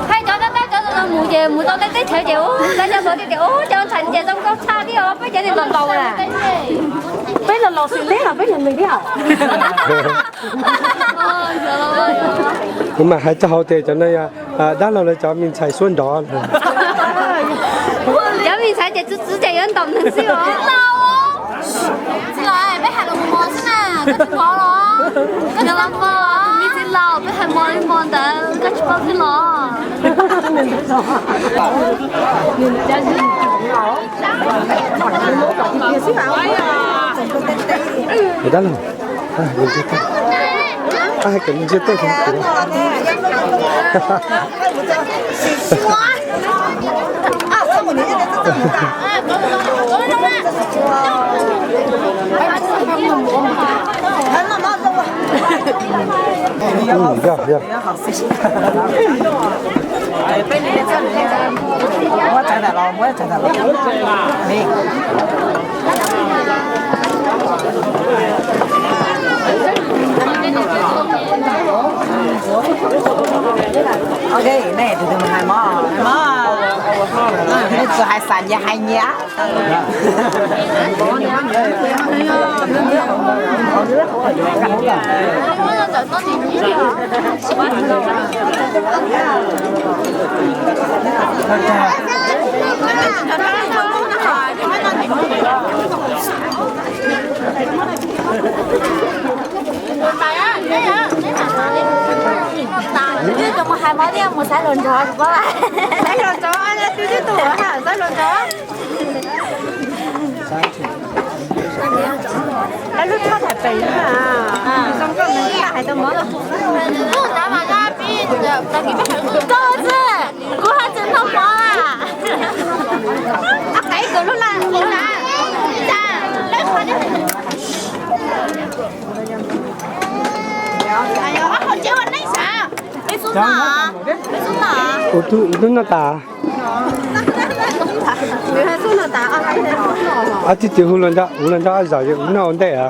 Thaij cov tab tab cov no mus ces mus tau tej teb chaws ces ua tab cov hluas thiaj tias ua cov ntxhais ces zoo nkauj tshaj thiab os, peb cov niag laus laus na. Peb laus laus xws li los peb yog nws thiab. Kuv mam hais txog hauv tias cov no yog dab laug lawv cov me ntxhais suab nrov. Cov me ntxhais ces txwv txwv ces yuav ntaus neeg xwb os. Txiv laus, peb hais los mos xwb na, koj tsis paub los? Koj tsis paub los? Me txiv laus, peb hais mos li mos ntawd koj tsis paub xwb los? Dab laug, hais kom ntsia tuaj, hais kom ntsia tuaj. Yog, yog. Muab tsaws tawm los, muab tsaws tawm los. Ok, nej tus tus hais mos, hais mos. Nej tus hais xav nyias hais nyias. Twb cov mus hais mos thiaj mus xaiv hluas nraug, xaiv hluas nraug, twb twb tus hais xaiv hluas nraug. Lub tshoj tham pem zoo nkauj nws hais tau mov. Koj xwb, kuv haj tseem noj mov a. Qaiv kuv lub laj, lub laj. Ua tub noj tas. Ab tib tsis hu los nco, hu los nco zaum hu noj ua ntej a.